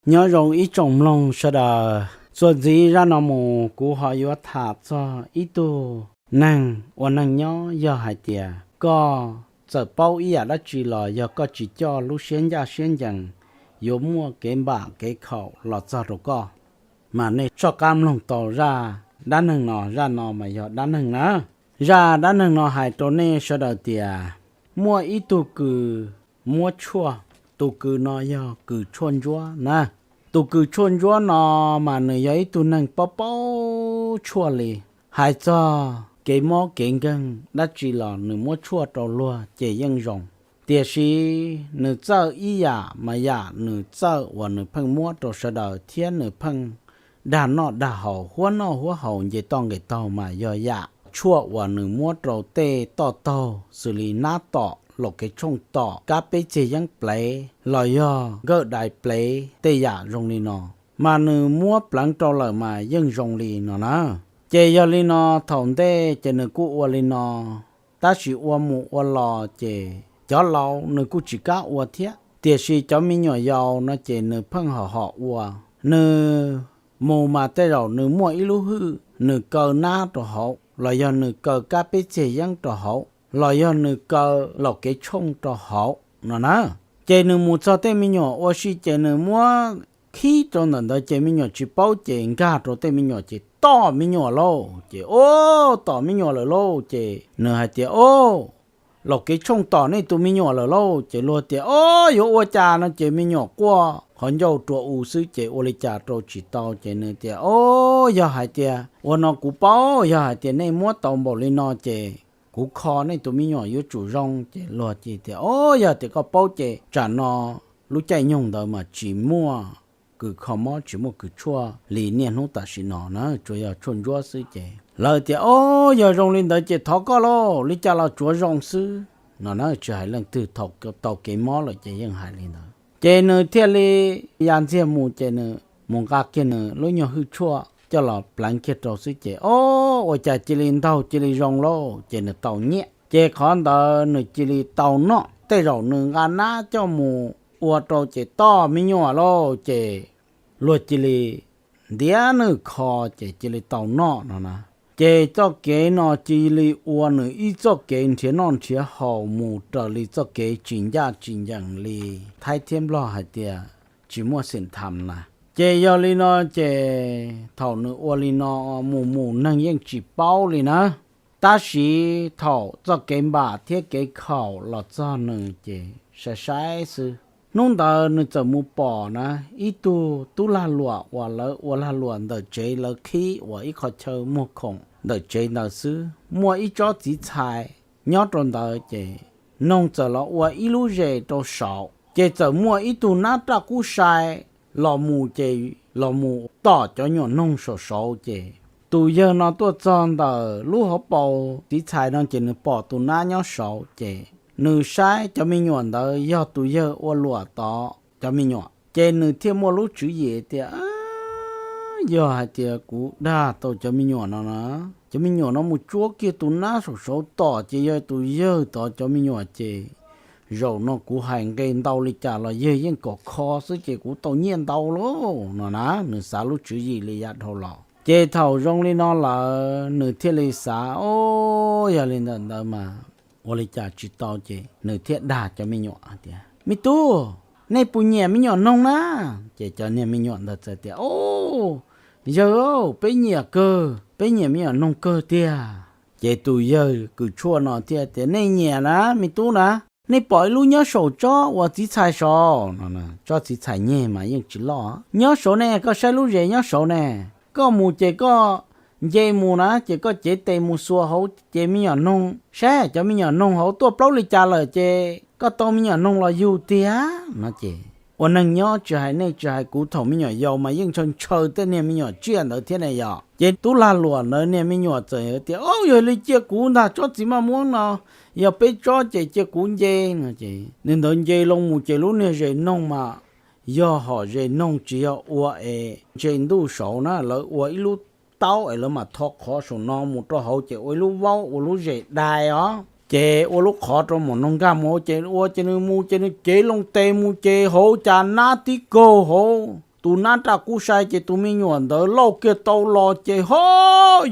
Nyob zoo ib tsoom mloog sawv daws, txuas ntxiv zaj no mus kuv ho yuav tham txog ib tug neeg ua neej nyob, yog hais tias koj txawm paub ib yam dab tsi los yog koj tsis coj lub siab ncaj siab ncees, yuav muaj kev npam kev khaum los txog rau koj. Mas nej soj qab mloog tau zaj dab neeg no, zaj no mas yog dab neeg na. Zaj dab neeg no hais rau nej sawv daws tias muaj ib tug kws muab tshuaj, tus kws no yog kws tshuaj ntsuab na. Tus kws tshuaj ntsuab no mas nws yog ib tug neeg paub paub tshuaj li. Hais txog kev mob kev nkeeg dab tsi los nws muab tshuaj rau luag ces yeej zoo. Tiam sis nws txawj ib yam mas yam nws txawj uas nws pheej muab rau sawv daws thiab nws pheej dag noj dag haus, huab noj huab haus, nce toj nqes taug mas yog yam tshuaj uas nws muab rau tej toj taug xws li nab tom, laum kev tshooj tom, kab peb ceg yeeb plev los yog nkawj dais plev tej yam zoo li no, mas nws muab pleev rau lawm mas yeej zoo li no na. Ces yog li no thaum ntej ces nws kuj ua li no, tab sis ua mus ua los ces cov laus nws kuj tsis kam ua thiab, tiam sis cov me nyuam yaus no ces nws pheej hom hom ua. Nws mus mas tej zaum nws muaj ib lub hwj nws kaw nab rau hauv los yog nws kaw kab peb ceg yeeb rau hauv los yog nws kaw laum kev tshooj rau hauv no na. Ces nws mus txog tej me nyuam ua si ces nws muab khib rau ntawm ntawd ces me nyuam tsis paub ces nkag rau tej me nyuam ces tom me nyuam lauj. Ces o, tom me nyuam lawm lauj ces nws hais tias o, laum kev tshooj tom nej tus me nyuam lawm lauj. Ces luag tias o, yuav ua cas no ces me nyuam quaj qhov ncauj rua u xwb ces ua li cas rau tsis tau ces nws tias o, yog hais tias ua no kuv paub, yog hais tias nej muab tau npaum li no ces kuv kho nej tus me nyuam yuav tsum zoo. Ces luag cia tias o, yog tias koj paub ces tsam no lub caij nyoog ntawd mas tsis muaj kws kho mob tsis muaj kws tshuaj li niaj hnub tam sim no na, tsuas yog tshuaj ntsuab xwb. Ces lawv tias o, yog zoo li ntawd ces thov koj lauj, li cas los tsuav zoo xwb no na, tsis hais leej twg thaum tau kev mob lawm ces yeej hais li ntawd. Ces nws thiaj li ya ntxiag mus ces nws mus nqa kiag nws lub nyuag hwj tshuaj coj los pleev kiag rau xwb ces o, ua cas cia li ntaug cia li zoo lauj. Ces nws tau nyiaj ces qhov ntawd nws cia li tau noj. Tej zaum nws nqa nab coj mus ua rau ces tom me nyuam lauj ces luag cia li ntiav nws kho ces cia li tau noj no na. Ces txoj kev no cia li ua nws ib txoj kev nrhiav noj nrhiav haus mus raws li txoj kev tsis ncaj tsis ncees li Thaib thiab Nplog hais tias tsis muaj xim tham na. Ces yog li no ces thaum nws ua li no mus mus neeg yeej tsis paub li na. Tab sis thaum txoj kev npam thiab kev khaum los txog nws ces saib saib xwb. Hnub ntawd nws txawm mus pom na, ib tug tub lag luam uas lawv ua lag luam ntawm tsev, lawv qhib uas ib qho chaw muag khoom ntawm tsev ntawd xwb, muaj ib tsob txiv txhais nyob rau ntawd ces noog txawm los ua ib lub zes rau saud ces txawm muaj ib tug nab raj kub sai los mus ces los mus tom cov nyuam noog saum saud ces tus yawg no tuaj txog ntawm lub hauv paus txiv txhais no ces nws pom tus nab nyob saud ces nws saib cov me nyuam ntawd yog tus yawg ua luam tod cov me nyuam ces nws thiaj muaj lub tswv yim tias yog hais tias kuv dag tau cov me nyuam no na, cov me nyuam no mus tsuab kiag tus nab saum saud tom ces yog tus yawg tod cov me nyuam ces zaum no kuv hais nqe ntau li cas los yawg yeej kom kho xwb ces kuv tau nyiaj ntau lauj no na. Nws xav lub tswv yim li yav dhau los ces thaum zoo li no lawm nws thiaj li xav o, yog li ntawd ntawd mas ua li cas tsis tau ces nws thiaj dag cov me nyuam tias me tub, nej puas nyiam me nyuam noog na? Ces cov niag me nyuam ntawd txawm tias o, yawg, peb nyiam kawg, peb nyiam me nyuam noog kawg tiag. Ces tus yawg kws tshuaj no thiaj tias nej nyiam na me tub na, nej pom ib lub nyob saum tsob uas txiv txhais saud no, tsob txiv txhais nyeg mas yeej tsis loj, nyob saud ne, koj saib lub zes nyob saud ne, koj mus ces koj nce mus na ces koj cev tes mus xuas hauv ces me nyuam noog, saib cov me nyuam noog hauv tuaj plaub li cas lawm ces koj tau me nyuam noog los yug tiag no. Ces ua neeg nyob tsis hais nej tsis hais kuv thaum me nyuam yaus mas yeej ntshaw ntshaw tej niag me nyuam tsiaj ntawd thiab ne yog. Ces tub lag luam ntawd niag me nyuam txawm tias o, yog li cia kuv ntag, tsob txiv maj muab no yog peb tsob ces cia kuv nce no. Ces nws ntawd nce loo mus ces lub niag zes noog mas yog hom zes noog tsis yog ua es ntsej ntuj saud na, lawv ua ib lub taub es lawv mam tho qhov saum no mus rau hauv ces ua ib lub vaub ua lub zes dai os, ces ua lub qhov rau maum noog nkag mus hauv ces ua ces nws mus ces nws cev loo tes mus ces hauv cas nab tib kaug hauv tus nab raj kub sai ces tus me nyuam ntawd lauj kiag tau los ces ho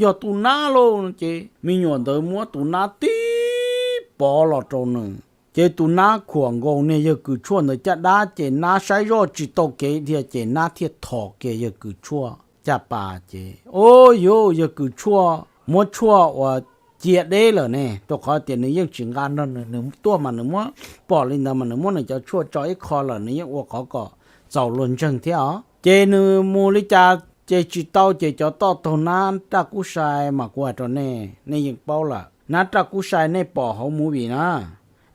yog tus nab lauj ces me nyuam ntawd muab tus nab tib pov los rau nws. Ces tus nab khuam nkaus niag yawg kws tshuaj ntawd caj dab ces nab saib zoj tsis tau kev dhia ces nab thiaj thom kiag yawg kws tshuaj caj pas ces, o, yuv, yawg kws tshuaj muab tshuaj uas cia deb lawm ne, rau qhov tias nws yeej tsis nqa nrog nws, nws tuaj mas nws muab, pom li ntawd mas nws muab nws cov tshuaj tso ib qho lawm, nws yeej ua qhov kom txaus luag ntseeg thiab os. Ces nws mus li cas ces tsis tau, ces cov toj taug nab raj kub sai mas kuv hais rau nej, nej yeej paub lawm, nab raj kub sai nej pom hauv movie na,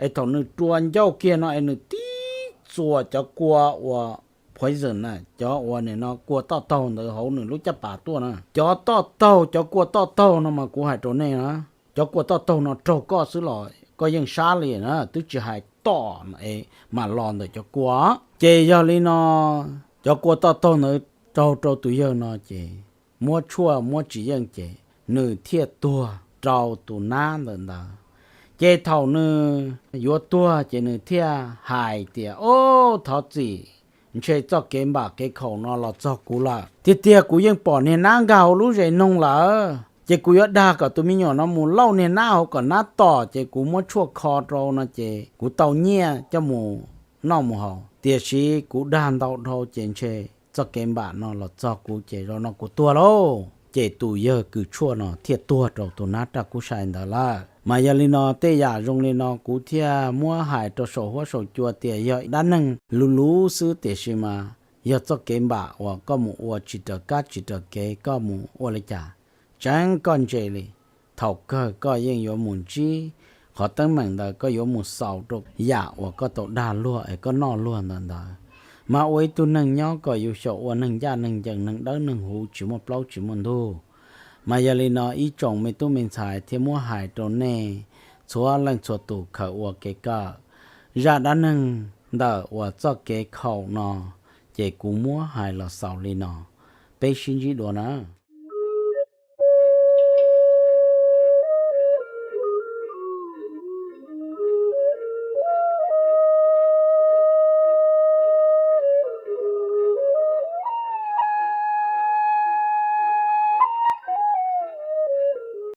es thaum nws rua ncauj kiag no es nws tib txuas cov kua uas poison na, cov uas nim no kua toj taug ntawd hauv nws lub caj pas tuaj na, cov toj taug, cov kua toj taug no mas kuv hais rau nej na, cov kua toj taug no raug koj xwb los koj yeej sab li na, twb tsis hais tom es mam los ntawm cov kua. Ces yog li no, cov kua toj taug ntawd raug rau tus yawg no ces muab tshuaj muab tsis yeej ces nws thiaj tuag rau tus nab ntawm ntawd. Ces thaum nws yuav tuag ces nws thiaj hais tias, o, thov txim, ntshe txoj kev npam kev khaum no los txog kuv lawm. Tiag tiag kuv yeej pom niag nab nkag hauv lub zes noog lawm, ces kuv yuav dag kom tus me nyuam no mus lauj niag nab hauv kom nab tom, ces kuv muab tshuaj kho rau no ces kuv tau nyiaj coj mus noj mus haus. Tiam sis kuv dag ntau dhau ces ntshe txoj kev npam no los txog kuv ces zaum no kuv tuag lauj. Ces tus yawg kws tshuaj no thiaj tuag rau tus nab raj kub sai ntawd lawm. Mas yog li no tej yam zoo li no kuv thiaj muab hais rau saum huab saum cua tias yog dab neeg luv luv xwb, tiam sis mas yog txoj kev npam uas koj mus ua tsis raws kab tsis raws kev, koj mus ua li cas tseeb koj ntse li, thaum kawg koj yeej yuav mus ntsib qhov teeb meem ntawd, koj yuav mus xaus rau yam uas koj tau dag luag es koj noj luag ntawd ntawd. Mas ua ib tug neeg nyob kom yus xyaum ua neeg ncaj neeg ncees, neeg dawb neeg huv, tsis muaj plaub tsis muaj ntug. Mas yog li no ib tsoom me tub me ntxhais thiaj muab hais rau nej txhua leej txhua tus khaws ua kev kawm. Zaj dab neeg ntawm uas txoj kev khaum no ces kuv muab hais los xaus li no, peb sib ntsib dua na.